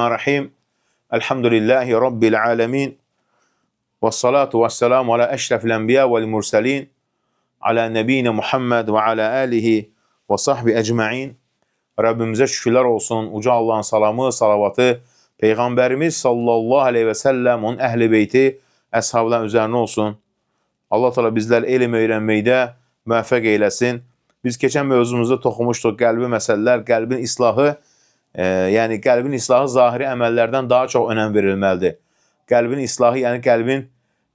Rahim. Elhamdülillahi Rabbil alemin. Və salatu və selamu ala eşrefil enbiya vel murselin. Ala nebine Muhammed və ala alihi və sahbi ecma'in. Rabbimize şükürler olsun. Uca Allah'ın salamı, salavatı Peygamberimiz sallallahu aleyhi ve sellem, onun ehli beyti, əshabların üzerine olsun. Allah Teala bizlər elm öyrənməkdə müvəffəq eyləsin. Biz keçən mövzumuzda toxumuşduq qəlbi məsələlər, qəlbin islahı, yəni qəlbin islahı zahiri əməllərdən daha çox önəm verilməlidir. Qəlbin islahı, yəni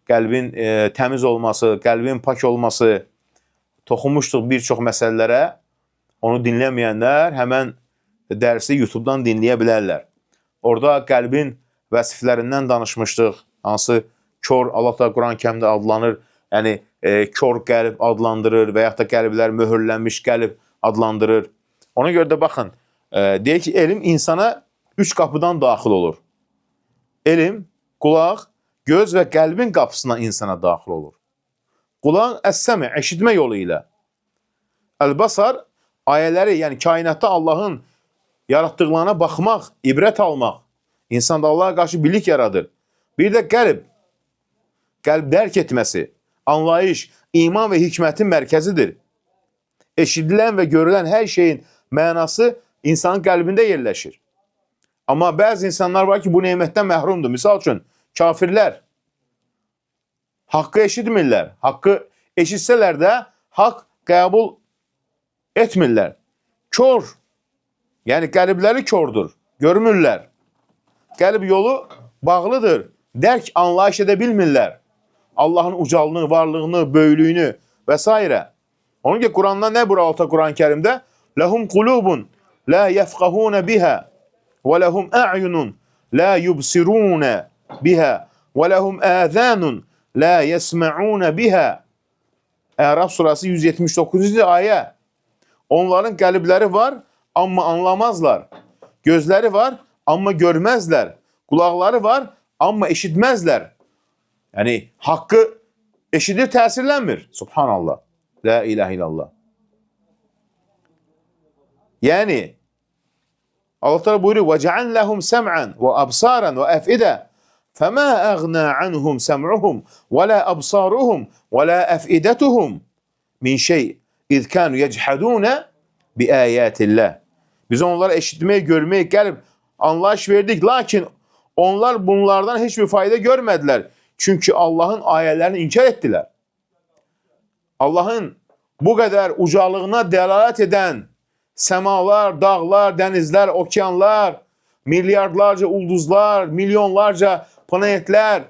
qəlbin təmiz olması, qəlbin pak olması, toxunmuşduq bir çox məsələlərə. Onu dinləməyənlər həmən dərsi YouTube-dan dinləyə bilərlər. Orada qəlbin vəsiflərindən danışmışdıq. Hansı kor, Allah da Quran-ı Kərimdə adlanır. Yəni kor qəlb adlandırır və yaxud da qəlblər möhürlənmiş qəlb adlandırır. Ona görə də baxın, deyir ki, elm insana üç qapıdan daxil olur. Elm, qulaq, göz və qəlbin qapısına insana daxil olur. Qulaq əs-səmi, eşitmə yolu ilə. Əl-basar, ayələri, yəni kainatda Allahın yaratdıqlarına baxmaq, ibrət almaq. İnsanda Allah'a qarşı bilik yaradır. Bir də qəlb, qəlb dərk etməsi, anlayış, iman və hikmətin mərkəzidir. Eşidilən və görülən hər şeyin mənası insanın qəlbində yerləşir. Amma bəzi insanlar var ki, bu nemətdən məhrumdur. Misal üçün, kafirlər haqqı eşitmirlər. Haqqı eşitsələr də haqq qəbul etmirlər. Kor, yəni qəlbləri kordur, görmürlər. Qəlb yolu bağlıdır. Dərk, anlayış edə bilmirlər. Allahın ucalığını, varlığını, böyüklüyünü və s. Onun ki Quranda nə buyurur Allah Quran-ı Kərimdə? Lehum kulubun la yefqahuna biha ve lehum a'yunun la yubsiruna biha ve lehum azanun la yesma'una biha. Əraf surası 179. ayə. Onların qəlbləri var, amma anlamazlar. Gözləri var, amma görməzlər. Qulaqları var, amma eşitməzlər. Yəni haqqı eşidir, təsirlənmir. Subhanallah. La ilahe illallah. Yəni Allah Teala buyuruyor: "Ve ceal lehum sem'an ve absaran ve afide fema agna anhum sem'uhum ve la absaruhum ve la afidetuhum min şey iz kanu yechadun bi ayatillah." Biz onlara eşitmeyi, görmeyi, qəlb, anlayış verdik. Lakin onlar bunlardan hiçbir fayda görmediler. Çünkü Allah'ın ayələrini inkar ettiler. Allah'ın bu kadar ucalığına delalet eden semalar, dağlar, denizler, okeanlar, milyarlarca ulduzlar, milyonlarca planetler,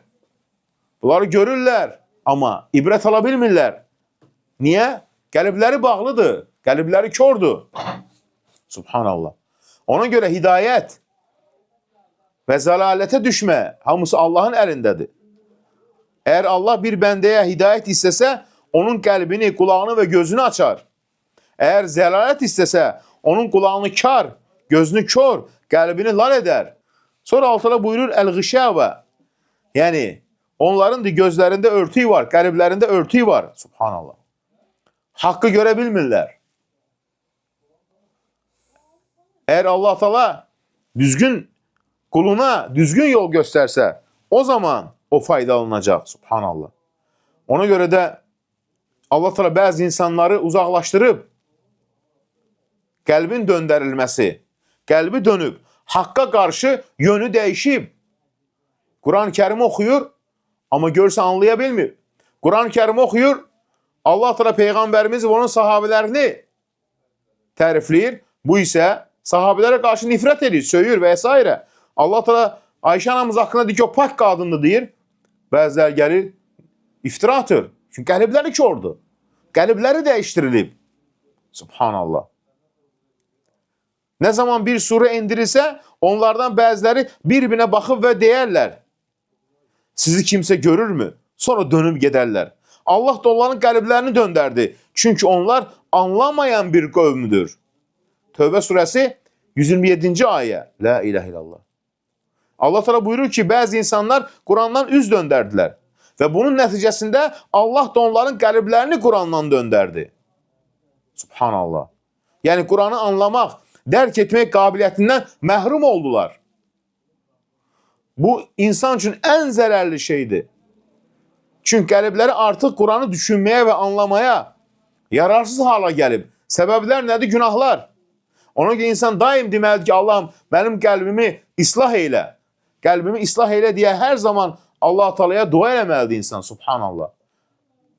bunları görürler ama ibret alabilmirlər. Niye? Qəlbləri bağlıdır, qəlbləri kordur. Subhanallah. Ona göre hidayet ve zalalete düşme hamısı Allah'ın elindedir. Eğer Allah bir bendeye hidayet istese onun kalbini, kulağını ve gözünü açar. Eğer zelalet istese onun kulağını kar, gözünü kör, kalbini lal eder. Sonra altına buyurur el-gışave. Yani onların da gözlerinde örtüyü var, kalplerinde örtüyü var. Subhanallah. Hakkı görebilmirler. Eğer Allah Teala düzgün kuluna düzgün yol gösterse o zaman o faydalanacak. Subhanallah. Ona göre de Allah Teala bazı insanları uzaklaştırıp qəlbin döndərilməsi, qəlbi dönüb haqqa qarşı yönü dəyişib Quran-ı Kərimi oxuyur, amma görsə anlaya bilmir. Quran-ı Kərimi oxuyur, Allah Teala Peyğəmbərimiz və onun sahabələrini tərifləyir. Bu isə sahabelərə qarşı nifrət edir, söyür və s. Allah Teala Ayşə anamız haqqında deyir ki, o pak qadındır deyir. Bəziləri gəlir, iftira atır. Çünki qəlbləri kordur. Qəlbləri dəyişdirilib. Subhanallah. Ne zaman bir sure indirilse onlardan bəziləri birbirine baxıb və deyərlər. Sizi kimse görür mü? Sonra dönüb gedərlər. Allah da onların qəlblərini döndərdi. Çünki onlar anlamayan bir qövmdür. Tövbə surəsi 127. ayə. La ilahe illallah. Allah Teala buyurur ki, bəzi insanlar Qurandan üz döndərdilər. Və bunun nəticəsində Allah da onların qəlblərini Qurandan döndərdi. Subhanallah. Yəni Quranı anlamaq, dərk etmək qabiliyyətindən məhrum oldular. Bu insan üçün ən zərərli şeydir. Çünki qəlbləri artıq Quranı düşünməyə və anlamaya yararsız hala gəlib. Səbəblər nədir? Günahlar. Ona görə insan daim deməlidir ki, Allahım mənim qəlbimi islah eylə. Qəlbimi islah eylə deyə hər zaman Allah Teala'ya dua eləməlidir insan, subhanallah.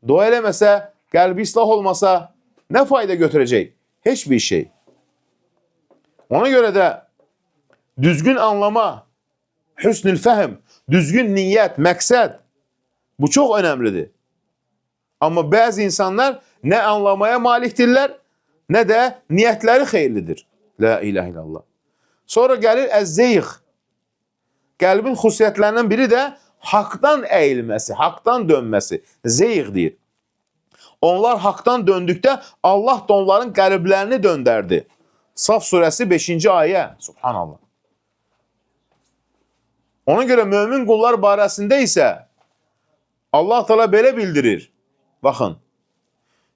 Dua eləməsə, qəlbi islah olmasa nə fayda götürəcək? Heç bir şey. Ona görə də düzgün anlama, hüsnül fəhm, düzgün niyyət, məqsəd bu çox önəmlidir. Amma bəzi insanlar nə anlamaya malikdirlər, nə də niyyətləri xeyirlidir. La ilahe illallah. Sonra gəlir əz-zeyx. Qəlbin xüsusiyyətlərindən biri də haqdan əyilməsi, haqdan dönməsi. Zeyx deyir. Onlar haqdan döndükdə Allah da onların qəlblərini döndərdi. Saf surəsi 5-ci ayə. Subhanallah. Ona görə mömin qullar barəsində isə Allah Teala belə bildirir. Baxın.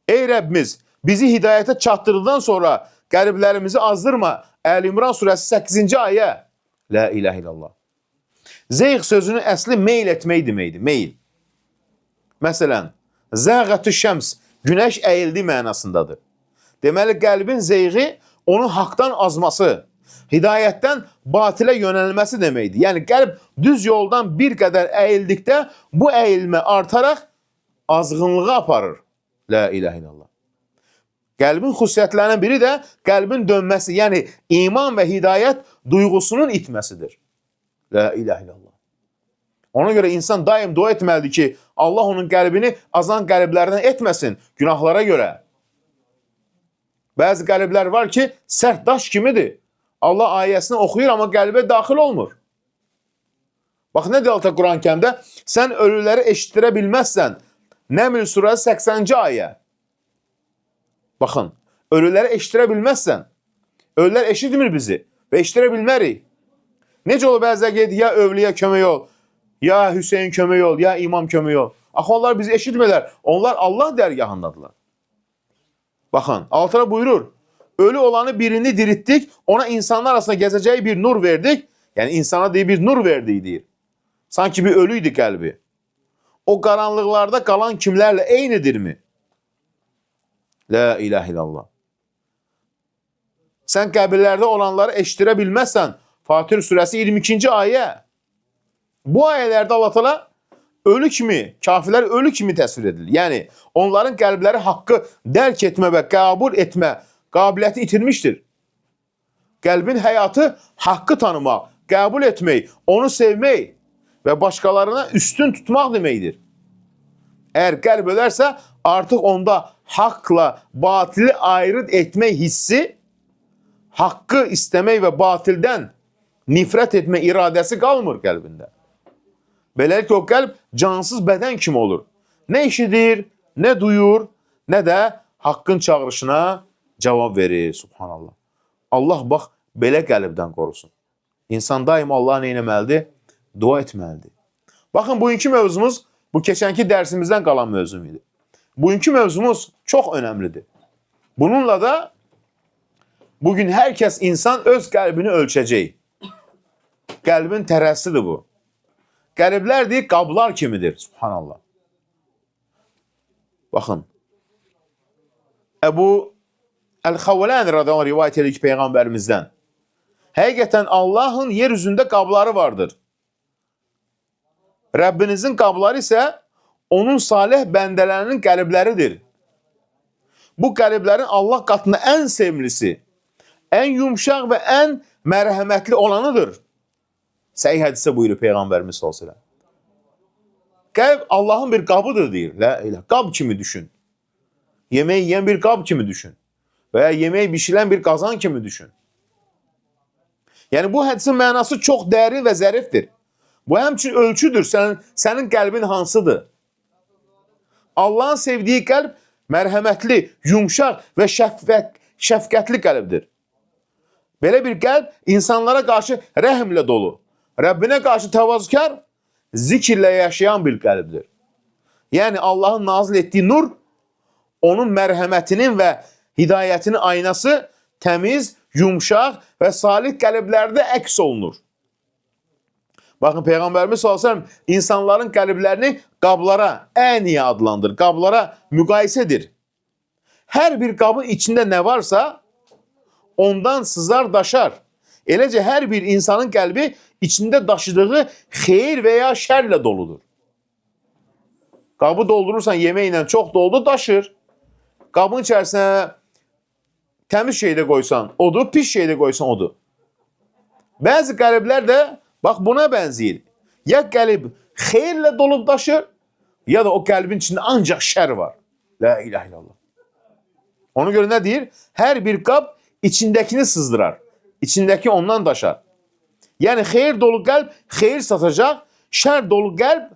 Ey Rəbbimiz, bizi hidayətə çatdırdıqdan sonra qəlblərimizi azdırma. Əl-İmran surəsi 8-ci ayə. La ilahe illallah. Zeyx sözünün əsli meyl etmək deməkdir. Meyl. Məsələn, zəğətü şəms, günəş əyildi mənasındadır. Deməli, qəlbin zeyği onun haqdan azması, hidayətdən batilə yönəlməsi deməkdir. Yəni, qəlb düz yoldan bir qədər əyildikdə bu əyilmə artaraq azğınlığa aparır. La ilahe illallah. Qəlbin xüsusiyyətlərindən biri də qəlbin dönməsi, yəni iman və hidayət duyğusunun itməsidir. La ilahe illallah. Ona görə insan daim dua etməlidir ki, Allah onun qəlbini azan qəlblərdən etməsin günahlara görə. Bəzi qəlblər var ki, sərt daş kimidir. Allah ayəsini oxuyur, amma qəlbə daxil olmur. Bax, nə deyir Allah Quran-ı Kərimdə? Sən ölüləri eşitdirə bilməzsən. Nəml surəsi 80-ci ayə. Baxın, ölüləri eşitdirə bilməzsən. Ölülər eşitmir bizi və eşitdirə bilmərik. Necə olur bəzən gedir, ya övliya kömək ol, ya Hüseyin kömək ol, ya imam kömək ol. Axı onlar bizi eşitmirlər. Onlar Allah dərgahındadılar. Baxın, Allah buyurur. Ölü olanı birini dirittik, ona insanlar arasında gezeceği bir nur verdik. Yəni insana deyir, bir nur verdik deyir. Sanki bir ölüydü qəlbi. O qaranlıqlarda qalan kimlərlə eynidirmi? La ilahe illallah. Sən qəbirlərdə olanları eşitdirə bilməzsən. Fatir surəsi 22-ci ayə. Bu ayələrdə Allah Teala ölü kimi, kafirlər ölü kimi təsvir edilir. Yəni onların qəlbləri haqqı dərk etmə və qəbul etmə qabiliyyəti itirmişdir. Qəlbin həyatı haqqı tanımaq, qəbul etmək, onu sevmək və başqalarına üstün tutmaq deməkdir. Əgər qəlb ölərsə, artıq onda haqqla batili ayrı etmək hissi, haqqı istəmək və batildən nifrət etmə iradəsi qalmır qəlbində. Beləliklə o qəlb cansız bədən kimi olur. Nə eşidir, nə duyur, nə də haqqın çağırışına cavab verir. Subhanallah. Allah bax belə qəlbdən qorusun. İnsan daima Allaha nə etməlidir? Dua etməlidir. Baxın, bugünkü mövzumuz bu keçənki dərsimizdən qalan mövzum idi. Bugünkü mövzumuz çox önəmlidir. Bununla da bugün hər kəs insan öz qəlbini ölçəcək. Qəlbin tərəzisidir bu. Qəlblər deyir, qablar kimidir. Subhanallah. Baxın. Əbu Əl-Xavələn radiyallahu anh rivayət edir ki, Peyğəmbərimizdən. Həqiqətən Allahın yer üzündə qabları vardır. Rəbbinizin qabları isə onun salih bəndələrinin qəlbləridir. Bu qəlblərin Allah qatında ən sevimlisi, ən yumşaq və ən mərhəmətli olanıdır. Səhih hədisə buyurur Peyğəmbərimiz sallallahu əleyhi və səlləm. Qəlb Allahın bir qabıdır deyir. La ilahe. Qab kimi düşün. Yemeği yiyen bir qab kimi düşün. Veya yemeği pişirilen bir qazan kimi düşün. Yəni bu hədisin mənası çox dərin və zərifdir. Bu həmçinin ölçüdür. Sənin qəlbin hansıdır? Allahın sevdiyi qəlb mərhəmətli, yumşaq və şəfqətli qəlbdir. Belə bir qəlb insanlara qarşı rəhmlə dolu, Rəbbinə qarşı təvazökar, zikirlə yaşayan bir qəlbdir. Yəni Allahın nazil etdiyi nur, onun mərhəmətinin və hidayətinin aynası təmiz, yumşaq və salih qəlblərdə əks olunur. Baxın, Peyğəmbərimiz sallallahu əleyhi və səlləm insanların qəlblərini qablara, əniyə adlandırır. Qablara müqayisə edir. Hər bir qabın içində nə varsa, ondan sızar, daşar. Eləcə hər bir insanın qəlbi içində daşıdığı xeyir və ya şərlə doludur. Qabı doldurursan yeməklə çox doldu, daşır. Qabın içərisinə təmiz şey də qoysan, odur, pis şey də qoysan, odur. Bəzi qəlblər də bax buna bənzəyir. Ya qəlb xeyirlə dolub daşır, ya da o qəlbin içində ancaq şər var. La ilahe illallah. Ona görə nə deyir? Hər bir qab içindəkini sızdırar. İçindəki ondan daşar. Yəni xeyir dolu qəlb xeyir satacaq, şər dolu qəlb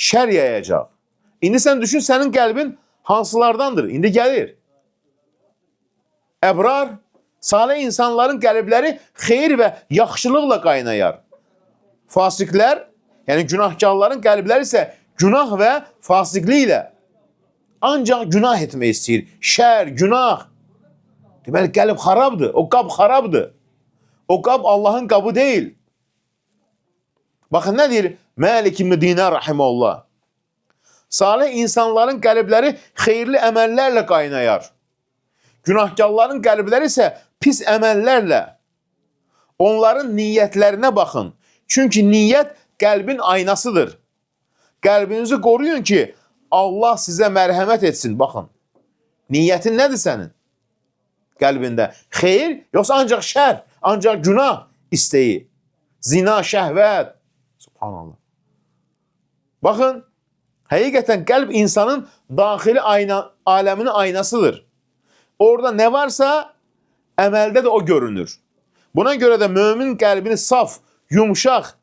şər yayacaq. İndi sən düşün, sənin qəlbin hansılardandır? İndi gəlir. Əbrar, salih insanların qəlbləri xeyir və yaxşılıqla qaynayar. Fasiqlər, yəni günahkarların qəlbləri isə günah və fasiqliklə ancaq günah etmək istəyir. Şər, günah. Deməli qəlb xarabdır. O qab xarabdır. O qab Allahın qabı deyil. Baxın nə deyir Məlik ibn Dinar rahimehullah. Salih insanların qəlbləri xeyirli əməllərlə qaynayar. Günahkarların qəlbləri isə pis əməllərlə. Onların niyyətlərinə baxın. Çünki niyyət qəlbin aynasıdır. Qəlbinizi qoruyun ki, Allah sizə mərhəmət etsin. Baxın. Niyyətin nədir sənin? Qəlbində. Xeyir, yoxsa ancaq şər, ancaq günah isteği. Zina, şəhvət. Subhanallah. Baxın, həqiqətən qəlb insanın daxili ayna, aləminin aynasıdır. Orada nə varsa əməldə də o görünür. Buna görə də mömin qəlbini saf, yumşaq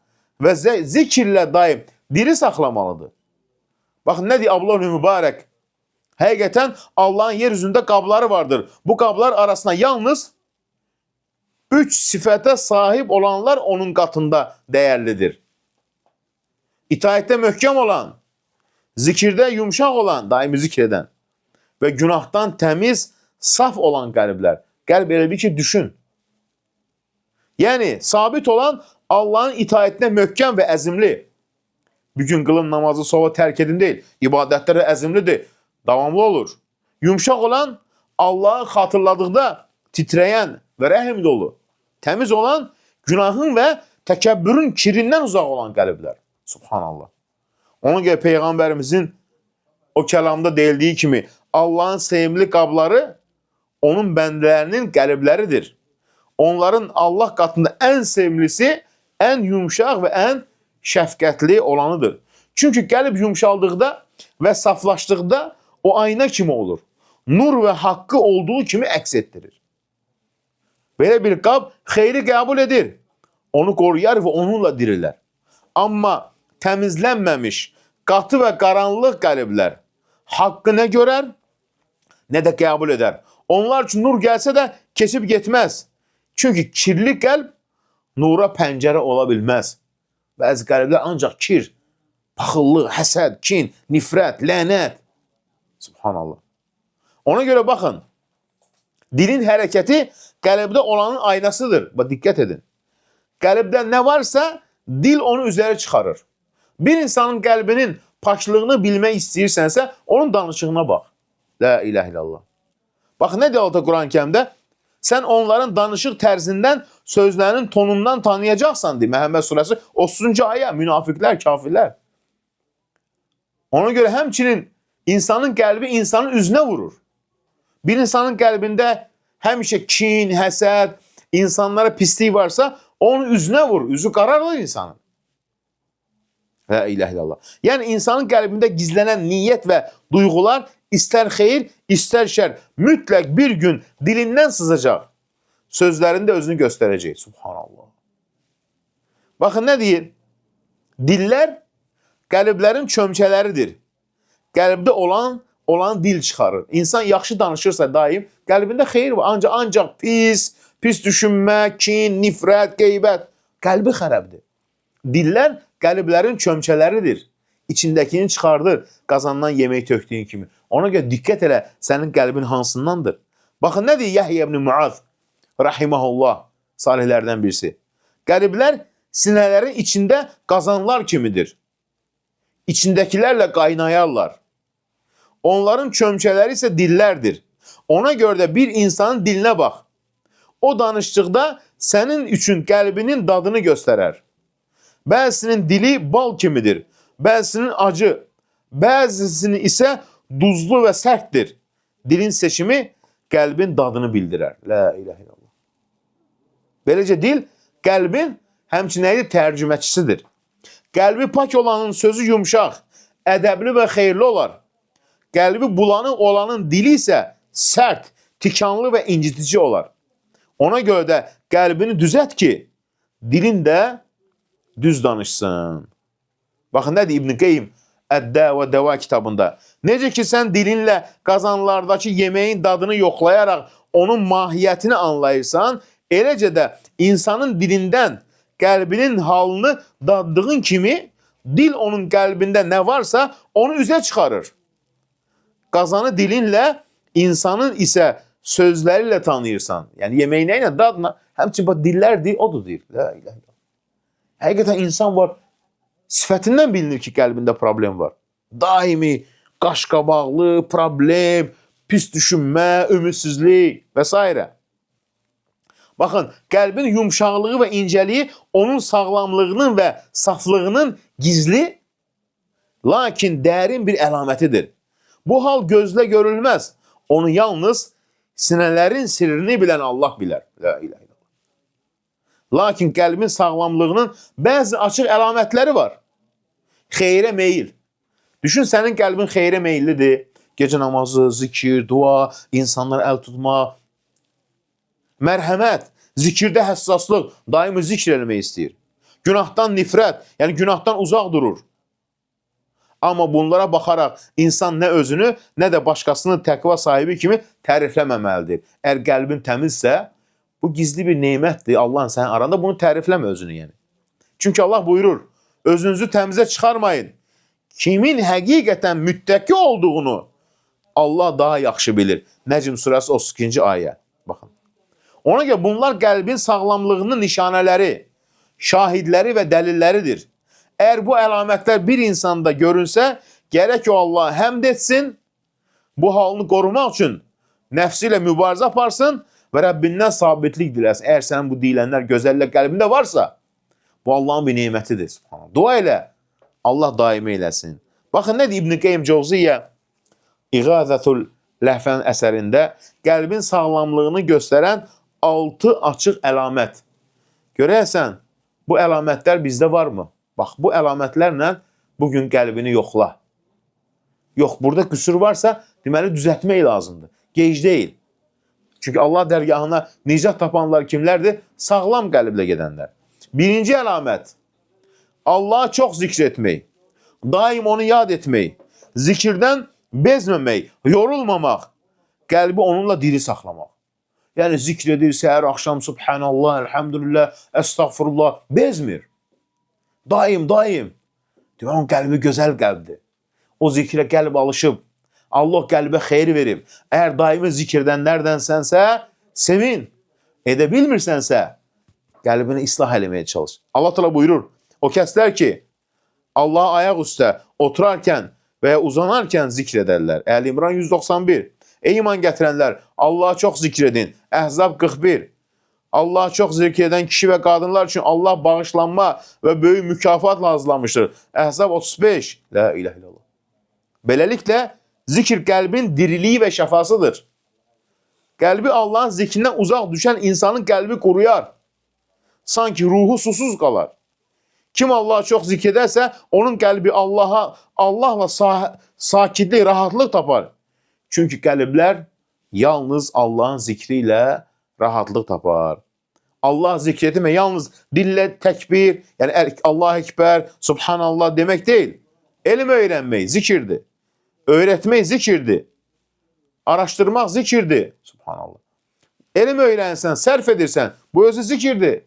və zikirlə daim diri saxlamalıdır. Baxın nə deyir Abdullah ibn Mübarək? Həqiqətən Allahın yer üzündə qabları vardır. Bu qablar arasında yalnız üç sifətə sahib olanlar onun qatında dəyərlidir. İtaətdə möhkəm olan, zikirdə yumşaq olan, daimi zikr edən və günahdan təmiz, saf olan qəlblər. Qəlb elə bir ki, düşün. Yəni, sabit olan Allahın itaətinə möhkəm və əzimli. Bugün qılın namazı sonra tərk edin deyil. İbadətlərə əzimlidir, davamlı olur. Yumşaq olan Allahı xatırladıqda titrəyən və rəhm dolu. Təmiz olan günahın və təkəbbürün kirindən uzaq olan qəlblər. Subhanallah. Ona görə Peyğəmbərimizin o kəlamda deyildiyi kimi Allahın sevimli qabları onun bəndələrinin qəlbləridir. Onların Allah qatında ən sevimlisi, ən yumşaq və ən şəfqətli olanıdır. Çünki qəlb yumşaldıqda və saflaşdıqda o ayna kimi olur. Nur və haqqı olduğu kimi əks etdirir. Belə bir qab xeyri qəbul edir. Onu qoruyar və onunla dirilər. Amma təmizlənməmiş qatı və qaranlıq qəlblər haqqı nə görər, nə də qəbul edər. Onlar üçün nur gəlsə də keçib getməz. Çünki kirli qəlb nura pəncərə ola bilməz. Bəzi qəlblər ancaq kir, paxıllıq, həsəd, kin, nifrət, lənət. Subhanallah. Ona görə baxın, dilin hərəkəti qəlbdə olanın aynasıdır. Bax, diqqət edin. Qəlbdə nə varsa dil onu üzəri çıxarır. Bir insanın qəlbinin paklığını bilmək istəyirsənsə, onun danışığına bax. La ilahe illallah. Bax, nə deyir Allah Quran-ı Kərimdə? Sən onların danışıq tərzindən, sözlərinin tonundan tanıyacaqsan deyir. Məhəmməd surəsi 30-cu ayə, münafiqlər, kafirlər. Ona görə həmçinin insanın qəlbi insanın üzünə vurur. Bir insanın qəlbində həmişə kin, həsəd, insanlara pislik varsa, onun üzünə vurur. Üzü qararır insanın. La ilahe illallah. Yəni insanın qəlbində gizlənən niyyət və duyğular istər xeyir, istər şər mütləq bir gün dilindən sızacaq. Sözlərində özünü göstərəcək. Subhanallah. Baxın nə deyir? Dillər qəlblərin çömçələridir. Qəlbdə olan dil çıxarır. İnsan yaxşı danışırsa daim qəlbində xeyir var. Ancaq pis, pis düşünmə, kin, nifrət, qeybət, qəlbi xərabdır. Dillər qəlblərin çömçələridir. İçindəkini çıxardır qazandan yemək tökdüyün kimi. Ona görə diqqət elə, sənin qəlbin hansındandır. Baxın nə deyir Yahya ibn Muaz rahimehullah, salihlərdən birisi. Qəlblər sinələrin içində qazanlar kimidir. İçindəkilərlə qaynayarlar. Onların çömçələri isə dillərdir. Ona görə də bir insanın dilinə bax. O danışdıqda sənin üçün qəlbinin dadını göstərər. Bəzisinin dili bal kimidir, bəzisinin acı, bəzisinin isə duzlu və sərtdir. Dilin seçimi qəlbin dadını bildirər. La ilahe illallah. Beləcə dil qəlbin həmçinin tərcüməçisidir. Qəlbi pak olanın sözü yumşaq, ədəbli və xeyirli olar. Qəlbi bulanıq olanın dili isə sərt, tikanlı və incitici olar. Ona görə də qəlbini düzət ki, dilin də düz danışsın. Baxın nədir İbn Qeym Əddə və Dəva kitabında. Necə ki sən dilinlə qazanlardakı yeməyin dadını yoxlayaraq onun mahiyyətini anlayırsan, eləcə də insanın dilindən qəlbinin halını daddığın kimi dil onun qəlbində nə varsa onu üzə çıxarır. Qazanı dilinlə, insanın isə sözləri ilə tanıyırsan. Yəni yeməyi nə ilə? Dadla. Həmçinin bax dillər deyir, o da deyir. La ilahe illallah. Həqiqətən insan var, sifətindən bilinir ki, qəlbində problem var. Daimi qaşqabaqlı, problem, pis düşünmə, ümidsizlik və s. Baxın, qəlbin yumşaqlığı və incəliyi onun sağlamlığının və saflığının gizli, lakin dərin bir əlamətidir. Bu hal gözlə görülməz. Onu yalnız sinələrin sirrini bilən Allah bilər. La ilahe illallah. Lakin qəlbin sağlamlığının bəzi açıq əlamətləri var. Xeyrə meyil. Düşün, sənin qəlbin xeyrə meyillidir. Gecə namazı, zikir, dua, insanlara əl tutma, mərhəmət, zikirdə həssaslıq, daimi zikr eləmək istəyir. Günahdan nifrət, yəni günahdan uzaq durur. Amma bunlara baxaraq insan nə özünü, nə də başqasını təqva sahibi kimi tərifləməməlidir. Əgər qəlbin təmizsə, bu gizli bir nemətdir Allahın sənin aranda, bunu tərifləmə özünü yəni. Çünki Allah buyurur, özünüzü təmizə çıxarmayın. Kimin həqiqətən müttəqi olduğunu Allah daha yaxşı bilir. Nəcm surəsi 32-ci ayə. Baxın. Ona görə bunlar qəlbin sağlamlığının nişanələri, şahidləri və dəlilləridir. Əgər bu əlamətlər bir insanda görünsə, gərək o Allaha həmd etsin, bu halını qorumaq üçün nəfsi ilə mübarizə aparsın və Rəbbindən sabitlik diləsin. Əgər sənin bu deyilənlər, gözəllər qəlbində varsa, bu Allahın bir nemətidir. Subhanallah. Dua elə, Allah daimi eləsin. Baxın, nədir İbn-i Qeym Covziyyə İğazətul Ləhfən əsərində qəlbin sağlamlığını göstərən 6 açıq əlamət. Görərsən, bu əlamətlər bizdə varmı? Bax, bu əlamətlərlə bugün qəlbini yoxla. Yox, burada qüsur varsa, deməli düzəltmək lazımdır. Gec deyil. Çünki Allah dərgahına nicat tapanlar kimlərdir? Sağlam qəlblə gedənlər. Birinci əlamət, Allah'ı çox zikr etmək, daim onu yad etmək, zikirdən bezməmək, yorulmamaq, qəlbi onunla diri saxlamaq. Yəni zikr edir səhər, axşam, subhanallah, elhamdülillah, əstəğfurullah, bezmir. Daim, daim. Demək, onun qəlbi gözəl qəlbdir. O zikrə qəlb alışıb, Allah qəlbə xeyir verib. Əgər daimi zikr edənlərdənsənsə, sevin. Edə bilmirsənsə, qəlbini islah eləməyə çalış. Allah Teala buyurur, o kəslər ki, Allah'a ayaq üstə oturarkən və ya uzanarkən zikr edərlər. Əl İmran 191. Ey iman gətirənlər, Allah'a çox zikr edin. Əhzab 41. Allah'a çox zikr edən kişi və qadınlar üçün Allah bağışlanma və böyük mükafat hazırlamışdır. Əhzab 35. La ilahe illallah. Beləliklə, zikr qəlbin diriliyi və şəfasıdır. Qəlbi Allahın zikrindən uzaq düşən insanın qəlbi quruyar. Sanki ruhu susuz qalar. Kim Allah'a çox zikr edərsə, onun qəlbi Allahla sakitlik, rahatlıq tapar. Çünki qəlblər yalnız Allahın zikri ilə rahatlıq tapar. Allah zikr etmək yalnız dillə təkbir, yəni Allah Ekber, Subhanallah demək deyil. Elm öyrənmək zikirdir. Öyrətmək zikirdir. Araşdırmaq zikirdir. Subhanallah. Elm öyrənsən, sərf edirsən, bu özü zikirdir.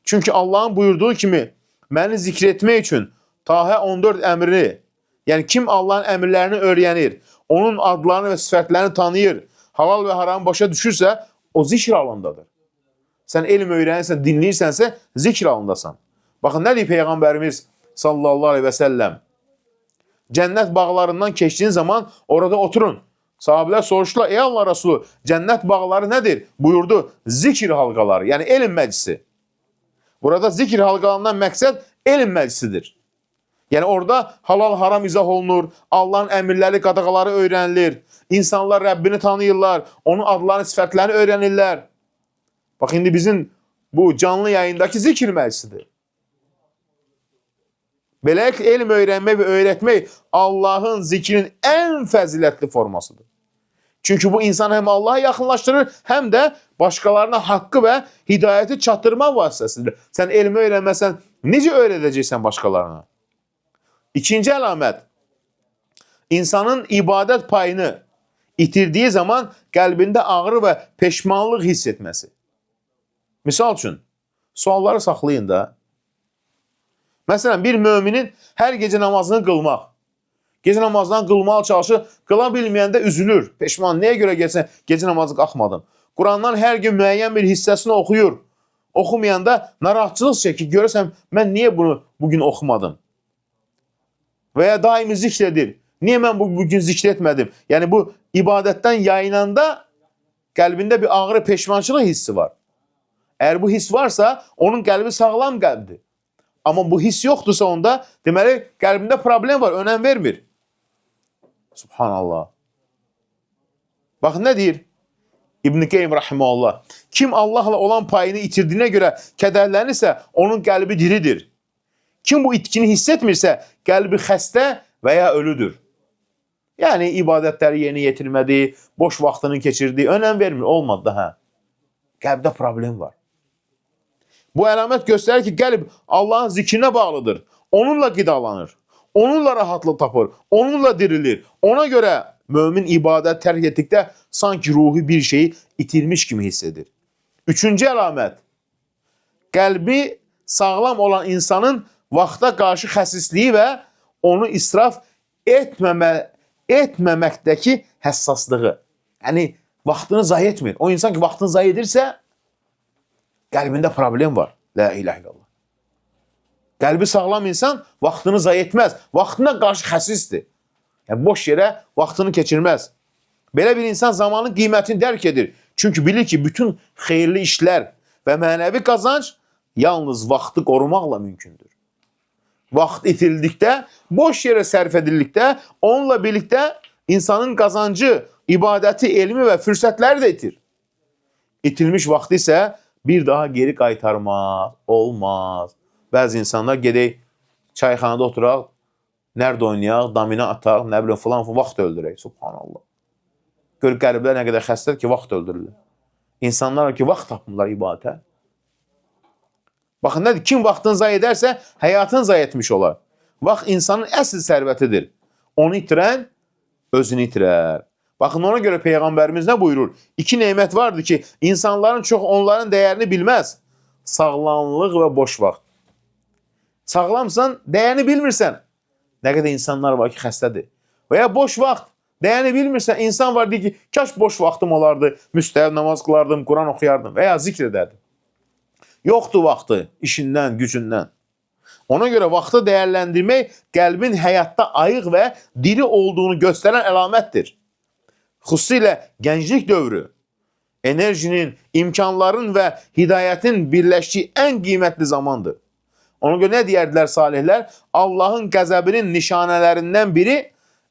Çünki Allahın buyurduğu kimi məni zikr etmək üçün Tahə 14 əmrini, yəni kim Allahın əmrlərini öyrənir, onun adlarını və sifətlərini tanıyır, halal və haramı başa düşürsə, o zikr halındadır. Sən elm öyrənirsən, dinləyirsənsə, zikr halındasan. Baxın, nə deyir Peyğəmbərimiz sallallahu aleyhi və səlləm? Cənnət bağlarından keçdiyin zaman orada oturun. Sahabələr soruşdular, ey Allah Resulü, cənnət bağları nədir? Buyurdu, zikr halqaları, yəni elm məclisi. Burada zikr halqalarından məqsəd elm məclisidir. Yəni orada halal haram izah olunur, Allahın əmirləri, qadağaları öyrənilir. İnsanlar Rəbbini tanıyırlar, onun adlarını, sifətlərini öyrənirlər. Bax indi bizim bu canlı yayındakı zikr məclisidir. Beləliklə elm öyrənmək və öyrətmək Allahın zikrinin ən fəzilətli formasıdır. Çünki bu insanı həm Allaha yaxınlaşdırır, həm də başqalarına haqqı və hidayəti çatdırma vasitəsidir. Sən elmi öyrənməsən, necə öyrədəcəksən başqalarına? İkinci əlamət, insanın ibadət payını itirdiyi zaman qəlbində ağrı və peşmanlıq hiss etməsi. Misal üçün, sualları saxlayın da. Məsələn, bir müminin hər gecə namazını qılmaq, gecə namazdan qılmağa çalışır, qıla bilməyəndə üzülür, peşman. Nəyə görə gecə namazı qalxmadım? Qurandan hər gün müəyyən bir hissəsini oxuyur. Oxumayanda narahatçılıq çəkir. Görürsən, mən niyə bunu bugün oxumadım? Və ya daimi zikr edir. Niyə mən bugün zikr etmədim? Yəni bu ibadətdən yayınanda qəlbində bir ağrı, peşmançılıq hissi var. Əgər bu his varsa, onun qəlbi sağlam qəlbdir. Amma bu his yoxdursa onda, deməli qəlbində problem var, önəm vermir. Subhanallah. Baxın nə deyir? İbn-i Qeym rahimehullah. Kim Allahla olan payını itirdiyinə görə kədərlənirsə, onun qəlbi diridir. Kim bu itkini hiss etmirsə, qəlbi xəstə və ya ölüdür. Yəni ibadətləri yerinə yetirmədi, boş vaxtını keçirdi, önəm vermir, olmadı da hə. Qəlbdə problem var. Bu əlamət göstərir ki, qəlb Allahın zikrinə bağlıdır. Onunla qidalanır. Onunla rahatlıq tapır. Onunla dirilir. Ona görə mömin ibadət tərk etdikdə sanki ruhi bir şeyi itirmiş kimi hiss edir. Üçüncü əlamət, qəlbi sağlam olan insanın vaxta qarşı xəsisliyi və onu israf etməməkdəki həssaslığı. Yəni vaxtını zayi etmir. O insan ki vaxtını zayi edirsə, qəlbində problem var. La ilahe illallah. Qəlbi sağlam insan vaxtını zayi etməz. Vaxtına qarşı xəsisdir. Yəni boş yerə vaxtını keçirməz. Belə bir insan zamanın qiymətini dərk edir. Çünki bilir ki, bütün xeyirli işlər və mənəvi qazanc yalnız vaxtı qorumaqla mümkündür. Vaxt itirildikdə, boş yerə sərf edildikdə, onunla birlikdə insanın qazancı, ibadəti, elmi və fürsətləri də itir. İtirilmiş vaxtı isə bir daha geri qaytarmaq olmaz. Bəzi insanlar gedək çayxanada oturaq, nərd oynayaq, domino ataq, nə bilim filan vaxt öldürək. Subhanallah. Gör qəriblər nə qədər xəstədir ki, vaxt öldürürlər. İnsanlar ki, vaxt tapmırlar ibadətə. Baxın nədir? Kim vaxtını zayi edərsə, həyatını zayi etmiş olar. Vaxt insanın əsl sərvətidir. Onu itirən özünü itirər. Baxın ona görə Peyğəmbərimiz nə buyurur? İki nemət vardır ki, insanların çox onların dəyərini bilməz. Sağlamlıq və boş vaxt. Sağlamsan, dəyərini bilmirsən. Nə qədər insanlar var ki, xəstədir. Və ya boş vaxt, dəyərini bilmirsən. İnsan var deyir ki, kaş boş vaxtım olardı, müstəhəb namaz qılardım, Quran oxuyardım və ya zikr edərdim. Yoxdur vaxtı işindən, gücündən. Ona görə vaxtı dəyərləndirmək qəlbin həyatda ayıq və diri olduğunu göstərən əlamətdir. Xüsusilə gənclik dövrü enerjinin, imkanların və hidayətin birləşdiyi ən qiymətli zamandır. Ona görə nə deyərdilər salihlər? Allahın qəzəbinin nişanələrindən biri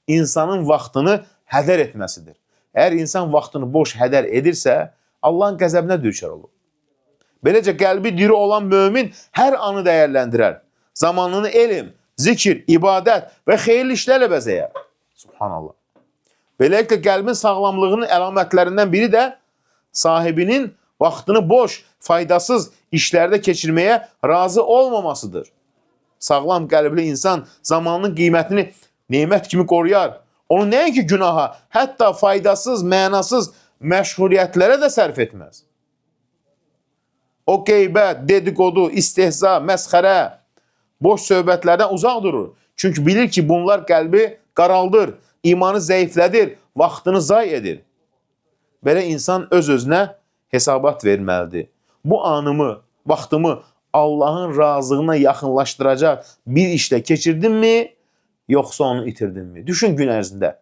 insanın vaxtını hədər etməsidir. Əgər insan vaxtını boş hədər edirsə, Allahın qəzəbinə düçar olur. Beləcə qəlbi diri olan mömin hər anı dəyərləndirər. Zamanını elm, zikir, ibadət və xeyirli işlərlə bəzəyər. Subhanallah. Beləliklə qəlbin sağlamlığının əlamətlərindən biri də sahibinin vaxtını boş, faydasız işlərdə keçirməyə razı olmamasıdır. Sağlam qəlbli insan zamanının qiymətini nemət kimi qoruyar. Onu nəinki günaha, hətta faydasız, mənasız məşğuliyyətlərə də sərf etməz. O qeybət, dedikodu, istehza, məsxərə, boş söhbətlərdən uzaq durur. Çünki bilir ki, bunlar qəlbi qaraldır, imanı zəiflədir, vaxtını zay edir. Belə insan öz-özünə hesabat verməlidir. Bu anımı, vaxtımı Allahın razılığına yaxınlaşdıracaq bir işlə keçirdimmi, yoxsa onu itirdimmi? Düşün gün ərzində.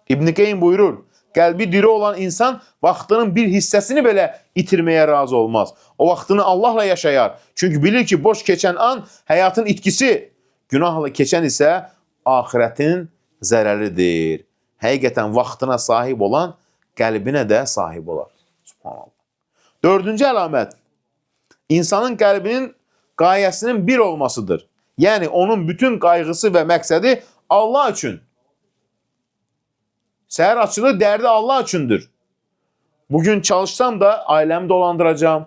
İbn Qeym buyurur, qəlbi diri olan insan vaxtının bir hissəsini belə itirməyə razı olmaz. O vaxtını Allahla yaşayar. Çünki bilir ki, boş keçən an həyatın itkisi, günahla keçən isə axirətin zərəridir. Həqiqətən vaxtına sahib olan qəlbinə də sahib olar. Subhanallah. Dördüncü əlamət, insanın qəlbinin qayəsinin bir olmasıdır. Yəni onun bütün qayğısı və məqsədi Allah üçün. Səhər açılır, dərdi Allah üçündür. Bugün çalışsam da ailəmi dolandıracağım,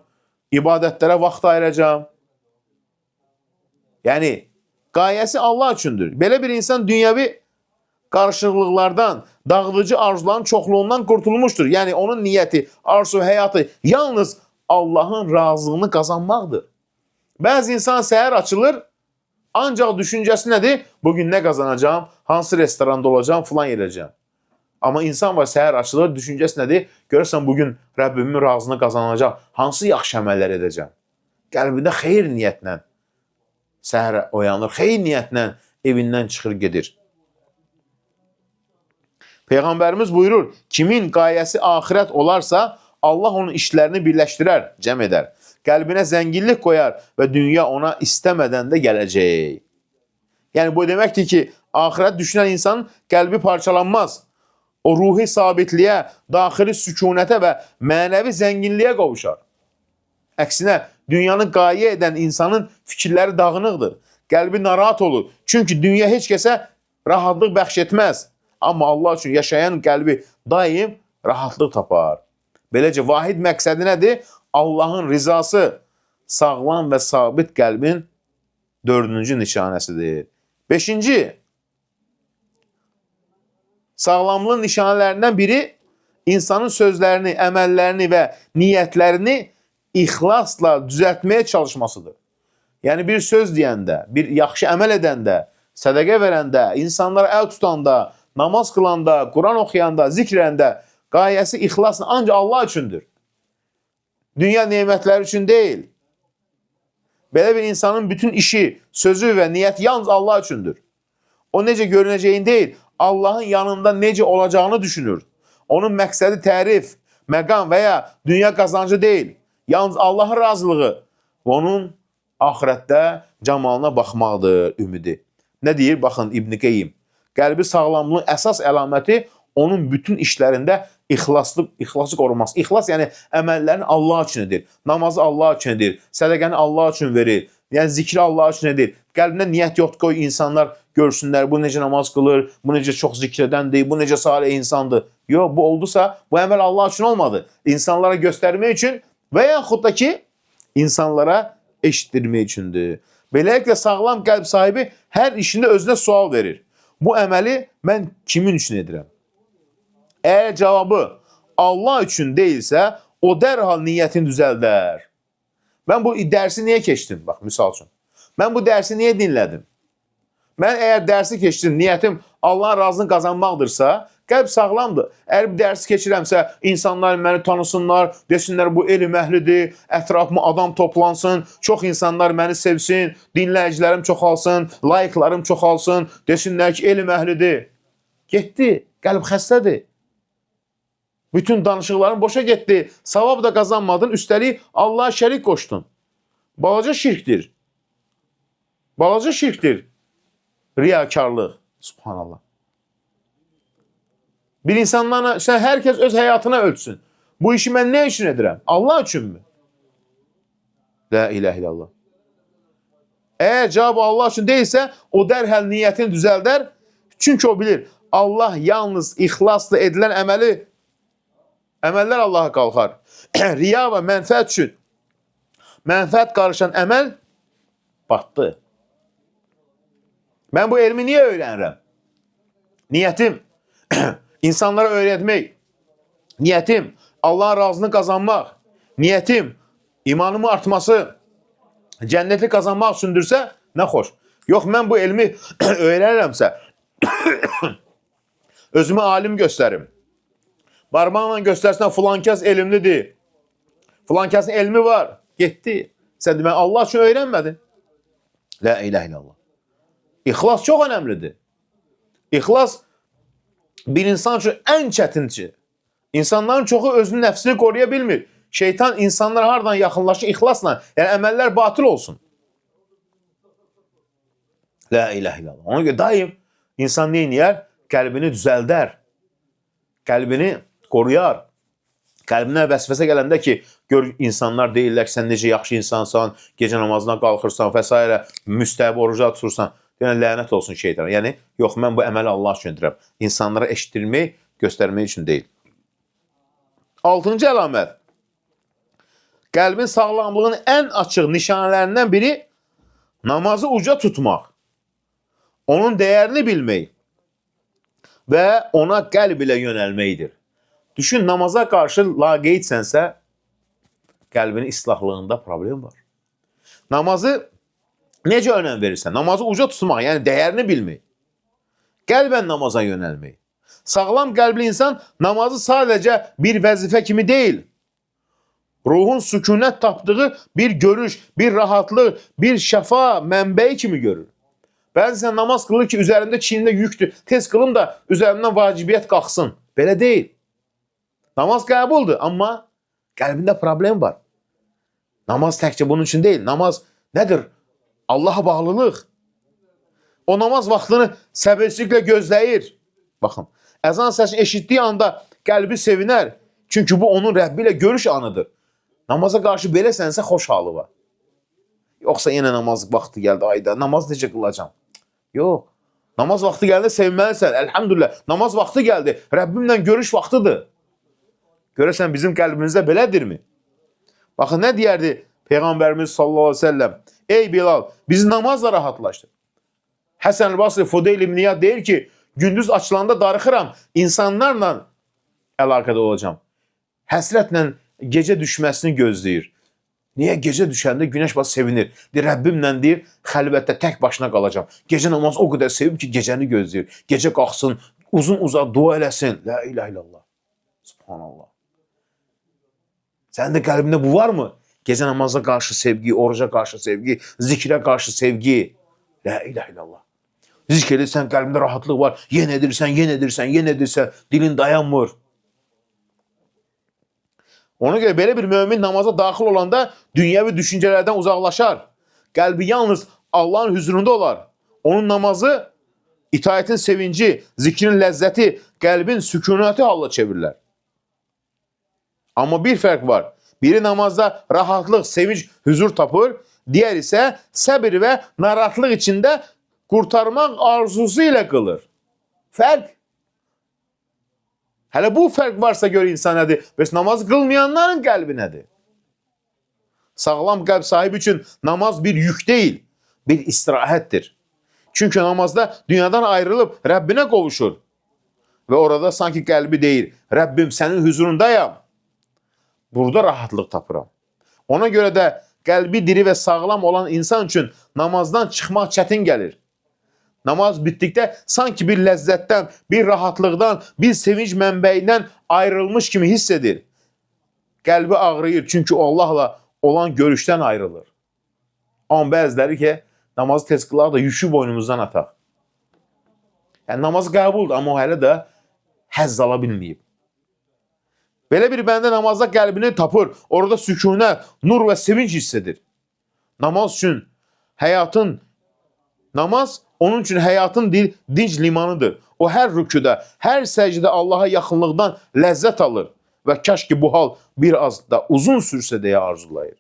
ibadətlərə vaxt ayıracağım. Yəni qayəsi Allah üçündür. Belə bir insan dünyevi qarışıqlıqlardan, dağıdıcı arzuların çoxluğundan qurtulmuşdur. Yəni onun niyyəti, arzu, həyatı yalnız Allahın razılığını qazanmaqdır. Bəzi insan səhər açılır, ancaq düşüncəsi nədir? Bugün nə qazanacağam, hansı restoranda olacağam, filan yerəcəm. Amma insan var səhər açılır, düşüncəsi nədir? Görürsən bugün Rəbbimin razılığını qazanacağam, hansı yaxşı əməllər edəcəm? Qəlbində xeyir niyyətlə səhər oyanır, xeyir niyyətlə evindən çıxır gedir. Peyğəmbərimiz buyurur, kimin qayəsi axirət olarsa, Allah onun işlərini birləşdirər, cəm edər. Qəlbinə zənginlik qoyar və dünya ona istəmədən də gələcək. Yəni bu deməkdir ki, axirət düşünən insanın qəlbi parçalanmaz. O ruhi sabitliyə, daxili sükunətə və mənəvi zənginliyə qovuşar. Əksinə, dünyanı qayə edən insanın fikirləri dağınıqdır. Qəlbi narahat olur. Çünki dünya heç kəsə rahatlıq bəxş etməz. Amma Allah üçün yaşayan qəlbi daim rahatlıq tapar. Beləcə vahid məqsədi nədir? Allahın rizası sağlam və sabit qəlbin dördüncü nişanəsidir. Beşinci, sağlamlığın nişanələrindən biri insanın sözlərini, əməllərini və niyyətlərini ixlasla düzəltməyə çalışmasıdır. Yəni bir söz deyəndə, bir yaxşı əməl edəndə, sədəqə verəndə, insanlara əl tutanda, namaz qılanda, Quran oxuyanda, zikr edəndə qayəsi ixlasla ancaq Allah üçündür. Dünya nemətləri üçün deyil. Belə bir insanın bütün işi, sözü və niyyəti yalnız Allah üçündür. O necə görünəcəyini deyil, Allahın yanında necə olacağını düşünür. Onun məqsədi tərif, məqam və ya dünya qazancı deyil. Yalnız Allahın razılığı və onun axirətdə camalına baxmaqdır ümidi. Nə deyir? Baxın İbn Qeyyim. Qəlbi sağlamlığın əsas əlaməti onun bütün işlərində ixlası qoruması. İxlas yəni əməllərini Allah üçün edir. Namazı Allah üçün edir. Sədəqəni Allah üçün verir. Yəni zikri Allah üçün edir. Qəlbində niyyət yoxdur qoy insanlar görsünlər bu necə namaz qılır, bu necə çox zikr edəndir, bu necə salih insandır. Yox, bu oldusa bu əməl Allah üçün olmadı. İnsanlara göstərmək üçün və yaxud da ki insanlara eşitdirmək üçündür. Beləliklə sağlam qəlb sahibi hər işində özünə sual verir. Bu əməli mən kimin üçün edirəm? Əgər cavabı Allah üçün deyilsə, o dərhal niyyətini düzəldər. Mən bu dərsi niyə keçdim? Bax, misal üçün. Mən bu dərsi niyə dinlədim? Mən əgər dərsi keçdim, niyyətim Allahın razılığını qazanmaqdırsa, qəlb sağlamdır. Əgər bu dərsi keçirəmsə, insanlar məni tanısınlar, desinlər bu elm əhlidir, ətrafıma adam toplansın, çox insanlar məni sevsin, dinləyicilərim çoxalsın, layıqlarım çoxalsın, desinlər ki, elm əhlidir. Getdi, qəlb xəstədir. Bütün danışıqların boşa getdi. Savab da qazanmadın, üstəlik Allaha şərik qoşdun. Balaca şirkdir. Balaca şirkdir. Riyakarlıq. Subhanallah. Bir insanlarla, sən hər kəs öz həyatına ölçsün. Bu işi mən nə üçün edirəm? Allah üçünmü? La ilahe illallah. Əgər cavab Allah üçün deyilsə, o dərhal niyyətini düzəldər. Çünki o bilir, Allah yalnız ixlasla edilən əməllər Allaha qalxar. Riya və mənfəət üçün mənfəət qarışan əməl batdı. Mən bu elmi niyə öyrənirəm? Niyyətim insanlara öyrətmək. Niyyətim Allahın razılığını qazanmaq. Niyyətim imanımın artması, cənnəti qazanmaq üçündürsə, nə xoş. Yox, mən bu elmi öyrənirəmsə, özümü alim göstərim. Barmaqla göstərsinlər filan kəs elmlidir. Filan kəsin elmi var. Getdi. Sən demək Allah üçün öyrənmədin. La ilahe illallah. İxlas çox önəmlidir. İxlas bir insan üçün ən çətinci. İnsanların çoxu özünün nəfsini qoruya bilmir. Şeytan insanlar hardan yaxınlaşır ixlasla. Yəni əməllər batıl olsun. La ilahe illallah. Ona görə daim insan nə eləyər? Qəlbini düzəldər. Qəlbini qoruyar. Qəlbinə vəsvəsə gələndə ki, gör insanlar deyirlər ki, sən necə yaxşı insansan, gecə namazına qalxırsan və s. müstəhəb oruca tutursan. Yəni lənət olsun şeytana. Yəni yox, mən bu əməli Allah üçün edirəm. İnsanlara eşitdirmək, göstərmək üçün deyil. Altıncı əlamət. Qəlbin sağlamlığının ən açıq nişanələrindən biri namazı uca tutmaq. Onun dəyərini bilmək və ona qəlb ilə yönəlməkdir. Düşün, namaza qarşı laqeydsənsə, qəlbinin islahlığında problem var. Namazı necə önəm verirsən? Namazı uca tutmaq, yəni dəyərini bilmək. Qəlbən namaza yönəlmək. Sağlam qəlbli insan namazı sadəcə bir vəzifə kimi deyil, ruhun sükunət tapdığı bir görüş, bir rahatlıq, bir şəfa mənbəyi kimi görür. Bəzən namaz qılır ki, üzərimdə çiynində yüktür. Tez qılım da üzərimdən vacibiyyət qalxsın. Belə deyil. Namaz qəbuldur, amma qəlbində problem var. Namaz təkcə bunun üçün deyil. Namaz nədir? Allaha bağlılıq. O namaz vaxtını səbirsizliklə gözləyir. Baxın, əzan səsini eşitdiyi anda qəlbi sevinər. Çünki bu onun Rəbbi ilə görüş anıdır. Namaza qarşı beləsiənsə xoş halı var. Yoxsa yenə namaz vaxtı gəldi ayda. Namaz necə qılacam? Yox. Namaz vaxtı gəldi sevinməlisən. Elhamdülillah. Namaz vaxtı gəldi. Rəbbimlə görüş vaxtıdır. Görəsən bizim qəlbimizdə belədirmi? Baxın nə deyərdi Peyğəmbərimiz sallallahu əleyhi və səlləm? Ey Bilal, bizi namazla rahatlaşdır. Həsən el-Basri Fudeyl ibn İyad deyir ki, gündüz açılanda darıxıram, insanlarla əlaqədə olacağam. Həsrətlə gecə düşməsini gözləyir. Niyə gecə düşəndə günəş batı sevinir? Deyir, Rəbbimlə deyir, xəlvətdə tək başına qalacağam. Gecə namaz o qədər sevib ki, gecəni gözləyir. Gecə qalxsın, uzun uzaq dua eləsin. La ilahe illallah. Subhanallah. Sənin də qəlbində bu varmı? Gecə namaza qarşı sevgi, oruca qarşı sevgi, zikrə qarşı sevgi. La ilahe illallah. Zikr edirsən, qəlbində rahatlıq var. Yenə edirsən, yenə edirsən, yenə edirsən, dilin dayanmır. Ona görə belə bir mömin namaza daxil olanda dünyəvi düşüncələrdən uzaqlaşar. Qəlbi yalnız Allahın hüzurunda olar. Onun namazı itaətin sevinci, zikrin ləzzəti, qəlbin sükunəti halına çevirilər. Amma bir fərq var. Biri namazda rahatlıq, sevinç, huzur tapır. Diğer isə səbir və narahatlıq içində qurtarmaq arzusu ilə qılır. Fərq. Hələ bu fərq varsa gör insan nədir? Bəs namaz qılmayanların qəlbi nədir? Sağlam qəlb sahibi üçün namaz bir yük deyil, bir istirahətdir. Çünki namazda dünyadan ayrılıb Rəbbinə qovuşur. Və orada sanki qəlbi deyir, Rəbbim sənin huzurundayam. Burada rahatlıq tapıram. Ona görə də qəlbi diri və sağlam olan insan üçün namazdan çıxmaq çətin gəlir. Namaz bitdikdə sanki bir ləzzətdən, bir rahatlıqdan, bir sevinç mənbəyindən ayrılmış kimi hiss edir. Qəlbi ağrıyır çünki o Allahla olan görüşdən ayrılır. Amma bəziləri ki, namazı tez qılar da yükü boynumuzdan ataq. Yəni namaz qəbuldur, amma o hələ də həzz ala bilməyib. Belə bir bəndə namazda qəlbini tapır, orada sükunət, nur və sevinç hiss edir. Namaz üçün həyatın namaz onun üçün həyatın bir dinc limanıdır. O hər rüküdə, hər səcdə Allaha yaxınlıqdan ləzzət alır və kaş ki bu hal bir az da uzun sürsə deyə arzulayır.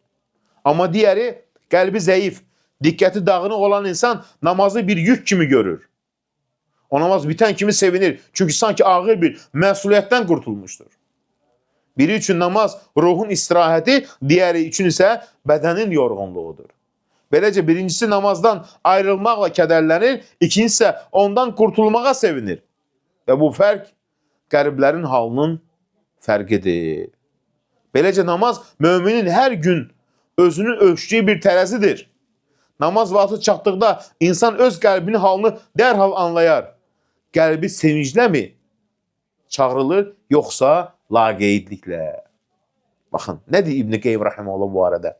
Amma digəri qəlbi zəif, diqqəti dağınıq olan insan namazı bir yük kimi görür. O namaz bitən kimi sevinir. Çünki sanki ağır bir məsuliyyətdən qurtulmuşdur. Biri üçün namaz ruhun istirahəti, digəri üçün isə bədənin yorğunluğudur. Beləcə birincisi namazdan ayrılmaqla kədərlənir, ikincisi isə ondan qurtulmağa sevinir. Və bu fərq qəriblərin halının fərqidir. Beləcə namaz müminin hər gün özünün ölçdüyü bir tərəzidir. Namaz vaxtı çatdıqda insan öz qəlbinin halını dərhal anlayar. Qəlbi sevinclə mi çağrılır, yoxsa laqeydliklə? Baxın, nə deyir İbn Qeyyim rahimehullah bu arada?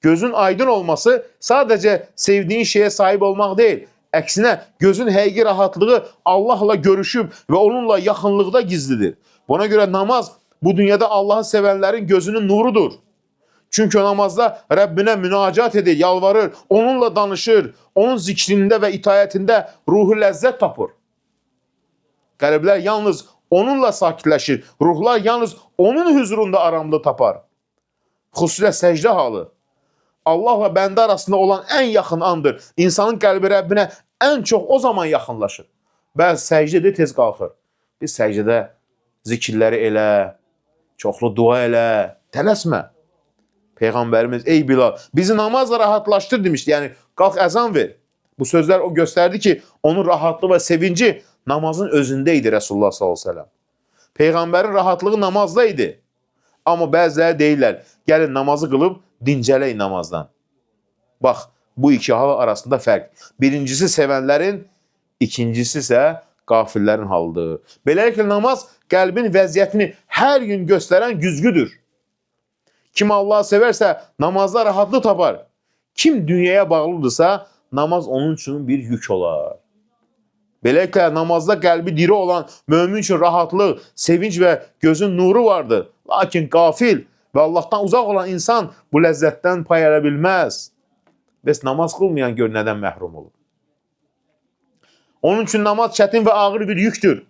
Gözün aydın olması sadəcə sevdiğin şeyə sahib olmaq deyil. Əksinə gözün həqiqi rahatlığı Allahla görüşüb və onunla yaxınlıqda gizlidir. Buna görə namaz bu dünyada Allahı sevənlərin gözünün nurudur. Çünki o namazda Rəbbinə münacat edir, yalvarır, onunla danışır, onun zikrində və itayətində ruhu ləzzət tapır. Qəlblər yalnız onunla sakitləşir, ruhlar yalnız onun huzurunda aramlı tapar. Xüsusilə səcdə halı. Allahla bəndə arasında olan ən yaxın andır. İnsanın qəlbi Rəbbinə ən çox o zaman yaxınlaşır. Bəzi səcdədə tez qalxır. Biz səcdədə zikirləri elə, çoxlu dua elə, tələsmə. Peyğəmbərimiz, ey Bilal, bizi namazla rahatlaşdır demişdi. Yəni, qalx əzan ver. Bu sözlər o göstərdi ki, onun rahatlığı və sevinci namazın özündə idi Resulullah sallallahu əleyhi və səlləm. Peyğəmbərin rahatlığı namazda idi. Amma bəziləri deyirlər, gəlin namazı qılıb dincələk namazdan. Bax, bu iki hal arasında fərq. Birincisi sevənlərin, ikincisi isə qafillərin halıdır. Beləliklə namaz qəlbin vəziyyətini hər gün göstərən güzgüdür. Kim Allahı sevərsə namazda rahatlıq tapar. Kim dünyaya bağlıdırsa namaz onun üçün bir yük olar. Beləliklə namazda qəlbi diri olan mömin üçün rahatlıq, sevinç və gözün nuru vardır. Lakin qafil və Allahdan uzaq olan insan bu ləzzətdən pay ala bilməz. Bəs namaz qılmayan gör nədən məhrum olub. Onun üçün namaz çətin və ağır bir yüktür.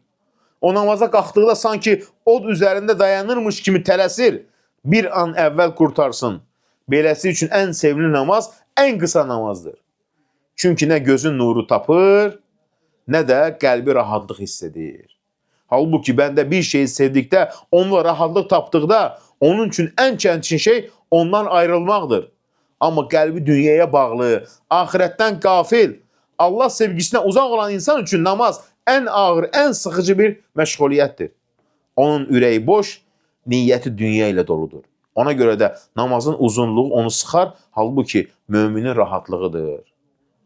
O namaza qalxdıqda sanki od üzərində dayanırmış kimi tələsir. Bir an əvvəl qurtarsın. Beləsi üçün ən sevimli namaz ən qısa namazdır. Çünki nə gözün nuru tapır, nə də qəlbi rahatlıq hiss edir. Halbuki bəndə bir şeyi sevdikdə, onunla rahatlıq tapdıqda, onun üçün ən çətin şey ondan ayrılmaqdır. Amma qəlbi dünyaya bağlı, axirətdən qafil, Allah sevgisinə uzaq olan insan üçün namaz ən ağır, ən sıxıcı bir məşğuliyyətdir. Onun ürəyi boş, niyyəti dünya ilə doludur. Ona görə də namazın uzunluğu onu sıxar, halbuki müminin rahatlığıdır.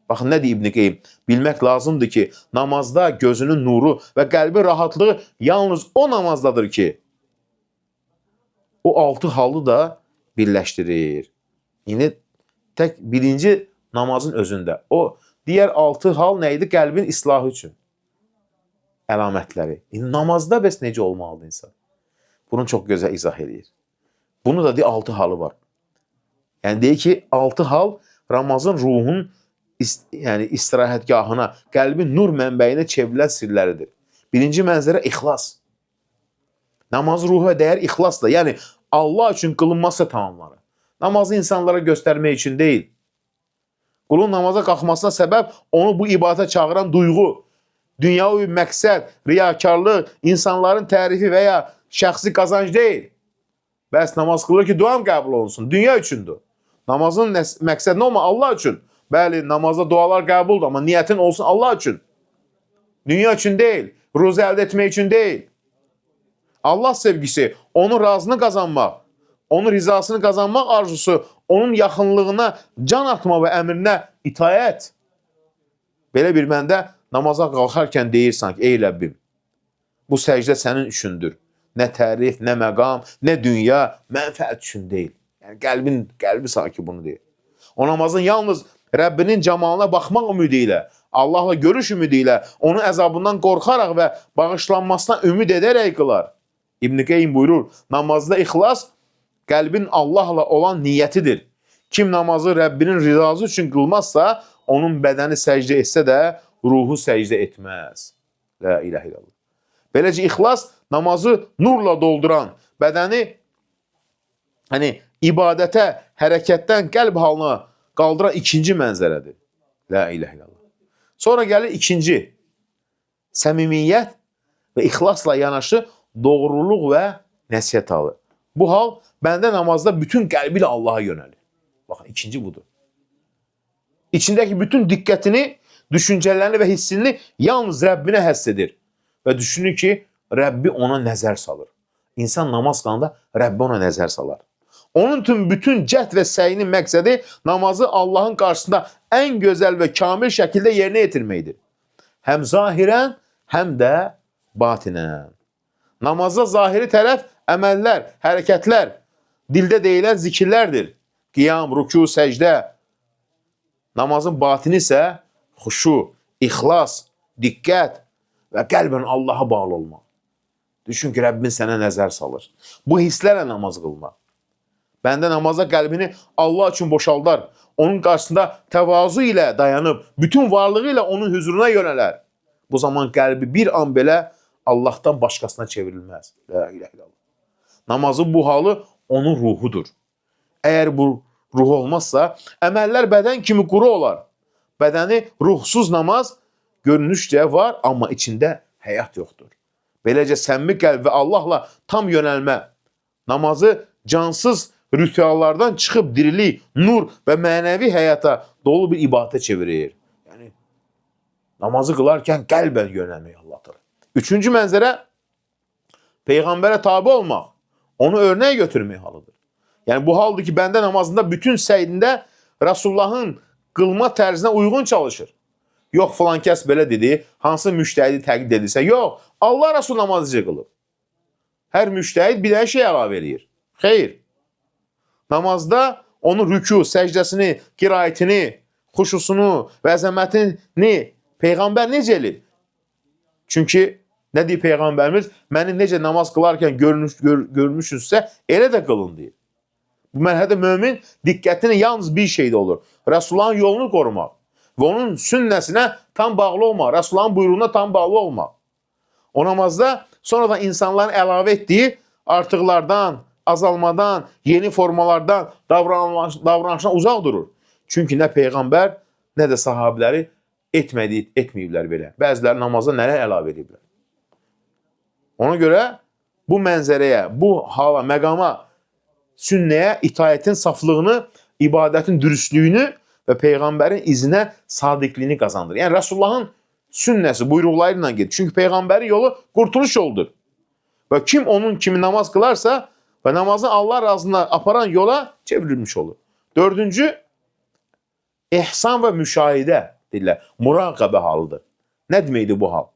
Baxın nə deyir İbn Qeyyim? Bilmək lazımdır ki, namazda gözünün nuru və qəlbin rahatlığı yalnız o namazdadır ki, o altı halı da birləşdirir. İndi tək birinci namazın özündə. O digər altı hal nə idi? Qəlbin islahı üçün əlamətləri. İndi namazda bəs necə olmalıdır insan? Bunu çox gözəl izah eləyir. Bunu da deyir altı halı var. Yəni deyir ki, altı hal Ramazan ruhun yəni istirahətgahına, qəlbin nur mənbəyinə çevrilən sirləridir. Birinci mənzərə ixlas. Namaz ruhu və dəyər ixlasla, yəni Allah üçün qılınmazsa tamamlanır. Namazı insanlara göstərmək üçün deyil. Qulun namaza qalxmasına səbəb onu bu ibadətə çağıran duyğu, dünyavi məqsəd, riyakarlıq, insanların tərifi və ya şəxsi qazanc deyil. Bəs namaz qılır ki, duam qəbul olunsun. Dünya üçündür. Namazın məqsədi nə olma? Allah üçün. Bəli, namazda dualar qəbuldur, amma niyyətin olsun Allah üçün. Dünya üçün deyil, ruzi əldə etmək üçün deyil. Allah sevgisi, onun razını qazanmaq, onun rizasını qazanmaq arzusu, onun yaxınlığına can atma və əmrinə itayət. Belə bir məndə namaza qalxarkən deyirsən ki, ey Rəbbim, bu səcdə sənin üçündür. Nə tərif, nə məqam, nə dünya, mənfəət üçün deyil. Yəni qəlbi sanki bunu deyir. O namazın yalnız Rəbbinin camalına baxmaq ümidi ilə, Allahla görüş ümidi ilə, onun əzabından qorxaraq və bağışlanmasına ümid edərək qılar. İbn Qeyyim buyurur, namazda ixlas qəlbin Allahla olan niyyətidir. Kim namazı Rəbbinin rizası üçün qılmazsa, onun bədəni səcdə etsə də ruhu səcdə etməz. La ilahe illallah. Beləcə ixlas namazı nurla dolduran, bədəni hani ibadətə, hərəkətdən qəlb halına qaldıran ikinci mənzərədir. La ilahe illallah. Sonra gəlir ikinci, səmimiyyət və ixlasla yanaşı doğruluq və nəsihət halı. Bu hal bəndə namazda bütün qəlbi ilə Allaha yönəlir. Baxın, ikinci budur. İçindəki bütün diqqətini, düşüncələrini və hissini yalnız Rəbbinə həsr edir. Və düşünür ki, Rəbbi ona nəzər salır. İnsan namaz qılanda Rəbbi ona nəzər salar. Onun tüm bütün cəhd və səyinin məqsədi namazı Allahın qarşısında ən gözəl və kamil şəkildə yerinə yetirməkdir. Həm zahirən, həm də batinən. Namazda zahiri tərəf əməllər, hərəkətlər, dildə deyilən zikirlərdir. Qiyam, rükû, səcdə. Namazın batini isə xuşu, ixlas, diqqət və qəlbən Allaha bağlı olmaq. Düşün ki, Rəbbin sənə nəzər salır. Bu hisslərlə namaz qılmaq. Bəndə namaza qəlbini Allah üçün boşaldar. Onun qarşısında təvazu ilə dayanıb, bütün varlığı ilə onun hüzuruna yönələr. Bu zaman qəlbi bir an belə Allahdan başqasına çevrilməz. La ilahe illallah. Namazın bu halı onun ruhudur. Əgər bu ruh olmazsa, əməllər bədən kimi quru olar. Bədəni ruhsuz namaz görünüşcə var, amma içində həyat yoxdur. Beləcə səmimi qəlb və Allahla tam yönəlmə, namazı cansız rituallardan çıxıb dirilik, nur və mənəvi həyata dolu bir ibadətə çevirir. Yəni namazı qılarkən qəlbən yönəlmək Allah'a. Üçüncü mənzərə peyğəmbərə tabi olmaq, onu örnək götürmək halıdır. Yəni bu haldır ki, bəndə namazında bütün səyində Rasulullahın qılma tərzinə uyğun çalışır. Yox, filan kəs belə dedi, hansı müştəhidi təqlid edirsə, yox, Allah Rasul namazı necə qılıb. Hər müştəhid bir dənə şey əlavə eləyir. Xeyr. Namazda onun rükû, səcdəsini, qiraətini, xuşusunu və əzəmətini Peyğəmbər necə elib? Çünki nə deyir Peyğəmbərimiz? Məni necə namaz qılarkən görmüşsünüzsə, elə də qılın deyir. Bu mərhələdə mömin diqqətini yalnız bir şeydə olur. Rəsulullahın yolunu qorumaq və onun sünnəsinə tam bağlı olmaq, Rəsulullahın buyruğuna tam bağlı olmaq. O namazda sonradan insanların əlavə etdiyi artıqlardan, azalmadan, yeni formalardan, davranışdan uzaq durur. Çünki nə Peyğəmbər, nə də sahabiləri etməyiblər belə. Bəziləri namaza nələr əlavə ediblər. Ona görə bu mənzərəyə, bu hala, məqama, sünnəyə itaətin saflığını, ibadətin dürüstlüyünü və Peyğəmbərin izinə sadiqliyini qazandırır. Yəni Rəsulullahın sünnəsi, buyruqları ilə gedir. Çünki Peyğəmbərin yolu qurtuluş yoludur. Və kim onun kimi namaz qılarsa və namazı Allah razılığına aparan yola çevrilmiş olur. Dördüncü, ehsan və müşahidə deyirlər. Muraqabə halıdır. Nə deməkdir bu hal?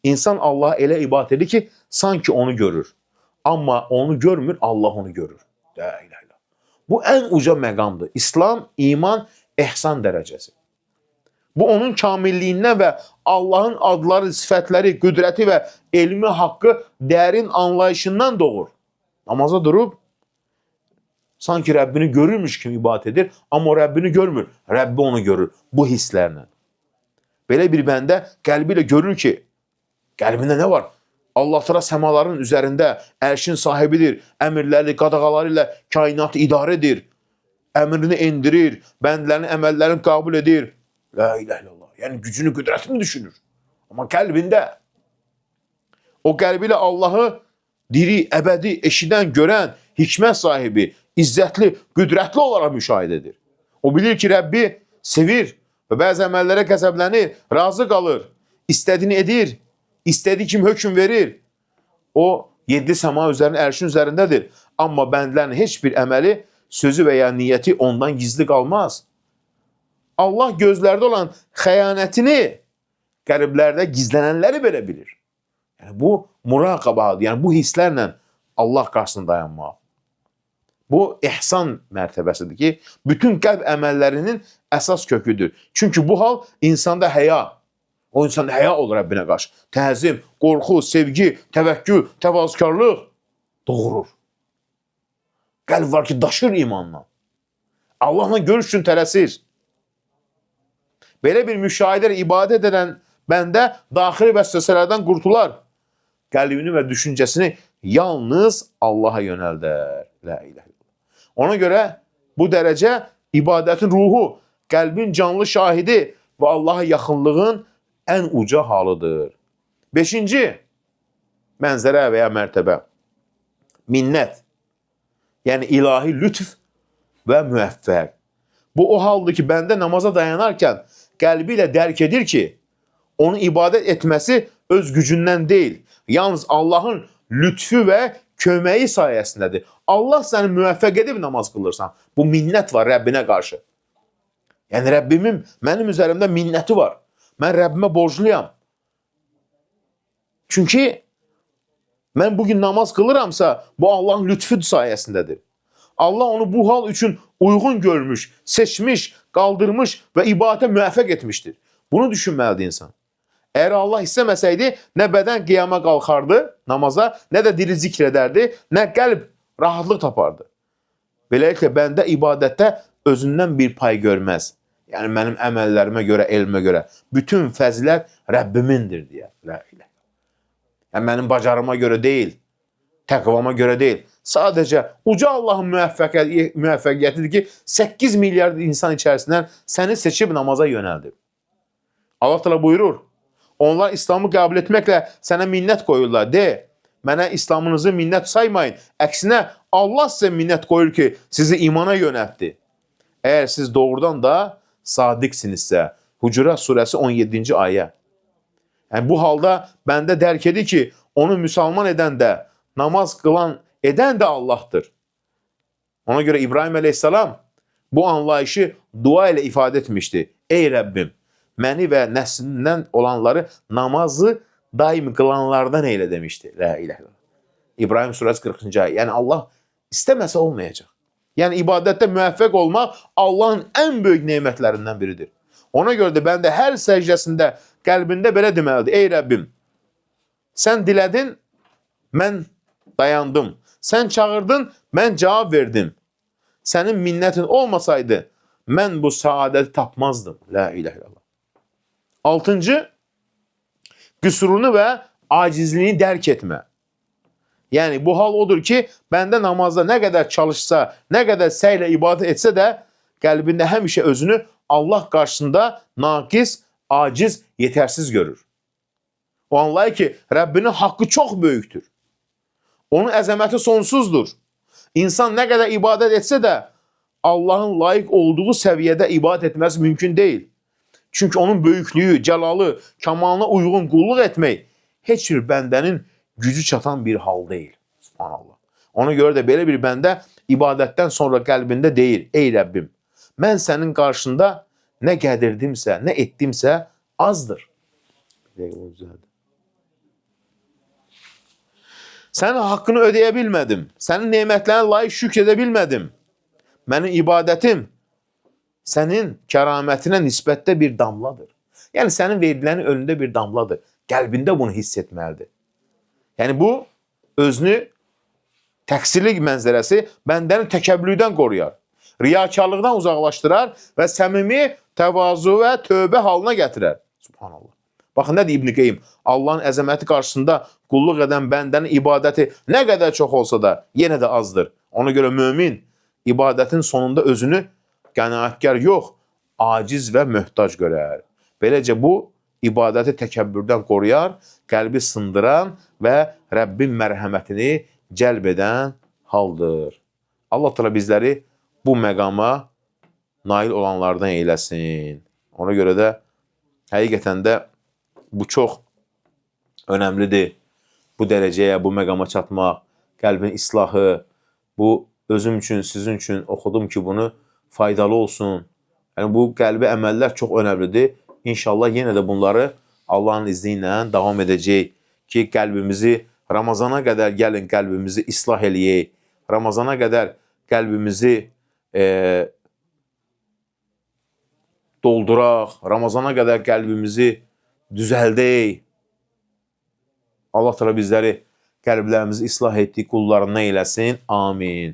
İnsan Allaha elə ibadət edir ki, sanki onu görür. Amma onu görmür, Allah onu görür. La ilahe illallah. Bu ən uca məqamdır. İslam, iman, ehsan dərəcəsi. Bu onun kamilliyindən və Allahın adları, sifətləri, qüdrəti və elmi haqqı dərin anlayışından doğur. Namaza durub sanki Rəbbini görürmüş kimi ibadət edir, amma o Rəbbini görmür. Rəbbi onu görür bu hisslərlə. Belə bir bəndə qəlbi ilə görür ki, qəlbində nə var? Allah Teala səmaların üzərində ərşin sahibidir. Əmirləri, qadağaları ilə kainatı idarə edir. Əmrini endirir, bəndlərinin əməllərini qəbul edir. La ilahe illallah. Yəni gücünü, qüdrətini düşünür. Amma qəlbində o qəlbi ilə Allahı diri, əbədi, eşidən, görən, hikmət sahibi, izzətli, qüdrətli olaraq müşahidə edir. O bilir ki, Rəbbi sevir və bəzi əməllərə qəzəblənir, razı qalır, istədiyini edir, istədiyi kimi hökm verir. O yeddi səma üzərinin ərşin üzərindədir. Amma bəndlərin heç bir əməli, sözü və ya niyyəti ondan gizli qalmaz. Allah gözlərdə olan xəyanətini qəlblərdə gizlənənləri belə bilir. Yəni bu muraqabadır. Yəni bu hisslərlə Allah qarşısında dayanmaq. Bu ehsan mərtəbəsidir ki, bütün qəlb əməllərinin əsas köküdür. Çünki bu hal insanda həya, o insanda həya olur Rəbbinə qarşı. Təzim, qorxu, sevgi, təvəkkül, təvazökarlıq doğurur. Qəlb var ki, daşır imanla. Allahla görüş üçün tələsir. Belə bir müşahidə ilə ibadət edən bəndə daxili vəsvəsələrdən qurtular. Qəlbini və düşüncəsini yalnız Allaha yönəldər. La ilahe illallah. Ona görə bu dərəcə ibadətin ruhu, qəlbin canlı şahidi və Allaha yaxınlığın ən uca halıdır. Beşinci mənzərə və ya mərtəbə minnət. Yəni ilahi lütf və müvəffəq. Bu o haldır ki, bəndə namaza dayanarkən qəlbi ilə dərk edir ki, onun ibadət etməsi öz gücündən deyil, yalnız Allahın lütfü və köməyi sayəsindədir. Allah səni müvəffəq edib namaz qılırsan. Bu minnət var Rəbbinə qarşı. Yəni Rəbbimin mənim üzərimdə minnəti var. Mən Rəbbimə borcluyam. Çünki mən bugün namaz qılıramsa, bu Allahın lütfü sayəsindədir. Allah onu bu hal üçün uyğun görmüş, seçmiş, qaldırmış və ibadətə müvəffəq etmişdir. Bunu düşünməlidir insan. Əgər Allah istəməsəydi, nə bədən qiyama qalxardı namaza, nə də dili zikr edərdi, nə qəlb rahatlıq tapardı. Beləliklə, bəndə ibadətdə özündən bir pay görməz. Yəni, mənim əməllərimə görə, elmə görə. Bütün fəzilət Rəbbimindir deyə. La ilahe. Yəni, mənim bacarıma görə deyil, təqvama görə deyil. Sadəcə uca Allahın müvəffəqiyyətidir ki, 8 milyard insan içərisindən səni seçib namaza yönəldib. Allah Teala buyurur, onlar İslamı qəbul etməklə sənə minnət qoyurlar. De, mənə İslamınızı minnət saymayın. Əksinə, Allah sizə minnət qoyur ki, sizi imana yönəltdi. Əgər siz doğrudan da sadiqsinizsə, Hucurat surəsi 17-ci ayə. Yəni, bu halda bəndə dərk edir ki, onu müsəlman edən də, namaz qılan edən də Allah'tır. Ona görə İbrahim əleyhissalam bu anlayışı dua ilə ifadə etmişdi. Ey Rəbbim, məni və nəslimdən olanları namazı daim qılanlardan eylə demişdi. La ilahe illallah. İbrahim surəsi 40-cı ayə. Yəni Allah istəməsə olmayacaq. Yəni ibadətdə müvəffəq olmaq Allahın ən böyük nemətlərindən biridir. Ona görə də bəndə hər səcdəsində qəlbində belə deməlidir. Ey Rəbbim, sən dilədin, mən dayandım. Sən çağırdın, mən cavab verdim. Sənin minnətin olmasaydı, mən bu saadəti tapmazdım. La ilahe illallah. Altıncı, qüsurunu və acizliyini dərk etmə. Yəni bu hal odur ki, bəndə namazda nə qədər çalışsa, nə qədər səylə ibadət etsə də, qəlbində həmişə özünü Allah qarşısında naqis, aciz, yetərsiz görür. O anlayır ki, Rəbbinin haqqı çox böyükdür. Onun əzəməti sonsuzdur. İnsan nə qədər ibadət etsə də, Allahın layiq olduğu səviyyədə ibadət etməsi mümkün deyil. Çünki onun böyüklüyü, cəlalı, kamalına uyğun qulluq etmək heç bir bəndənin gücü çatan bir hal deyil. Subhanallah. Ona görə də belə bir bəndə ibadətdən sonra qəlbində deyir, ey Rəbbim, mən sənin qarşında nə qədirdimsə, nə etdimsə azdır. Bir dəqiqə, o düzəldi. Sənin haqqını ödəyə bilmədim. Sənin nemətlərinə layiq şükr edə bilmədim. Mənim ibadətim sənin kəramətinə nisbətdə bir damladır. Yəni sənin verdiklərinin önündə bir damladır. Qəlbində bunu hiss etməlidir. Yəni bu özünü təqsirli mənzərəsi bəndəni təkəbbürdən qoruyar. Riyakarlıqdan uzaqlaşdırar və səmimi təvazu və tövbə halına gətirər. Subhanallah. Baxın nə deyir İbn Qeyyim? Allahın əzəməti qarşısında qulluq edən bəndənin ibadəti nə qədər çox olsa da yenə də azdır. Ona görə mömin ibadətin sonunda özünü qənaətkar yox, aciz və möhtac görər. Beləcə bu ibadəti təkəbbürdən qoruyar, qəlbi sındıran və Rəbbin mərhəmətini cəlb edən haldır. Allah Teala bizləri bu məqama nail olanlardan eyləsin. Ona görə də həqiqətən də bu çox önəmlidir. Bu dərəcəyə, bu məqama çatmaq, qəlbin islahı, bu özüm üçün, sizin üçün oxudum ki, bunu faydalı olsun. Yəni bu qəlbi əməllər çox önəmlidir. İnşallah yenə də bunları Allahın izni ilə davam edəcəyik ki, qəlbimizi Ramazana qədər gəlin qəlbimizi islah eləyək. Ramazana qədər qəlbimizi dolduraq. Ramazana qədər qəlbimizi düzəldək. Allah Teala bizləri qəlblərimizi islah etdiyi qullarından eyləsin. Amin.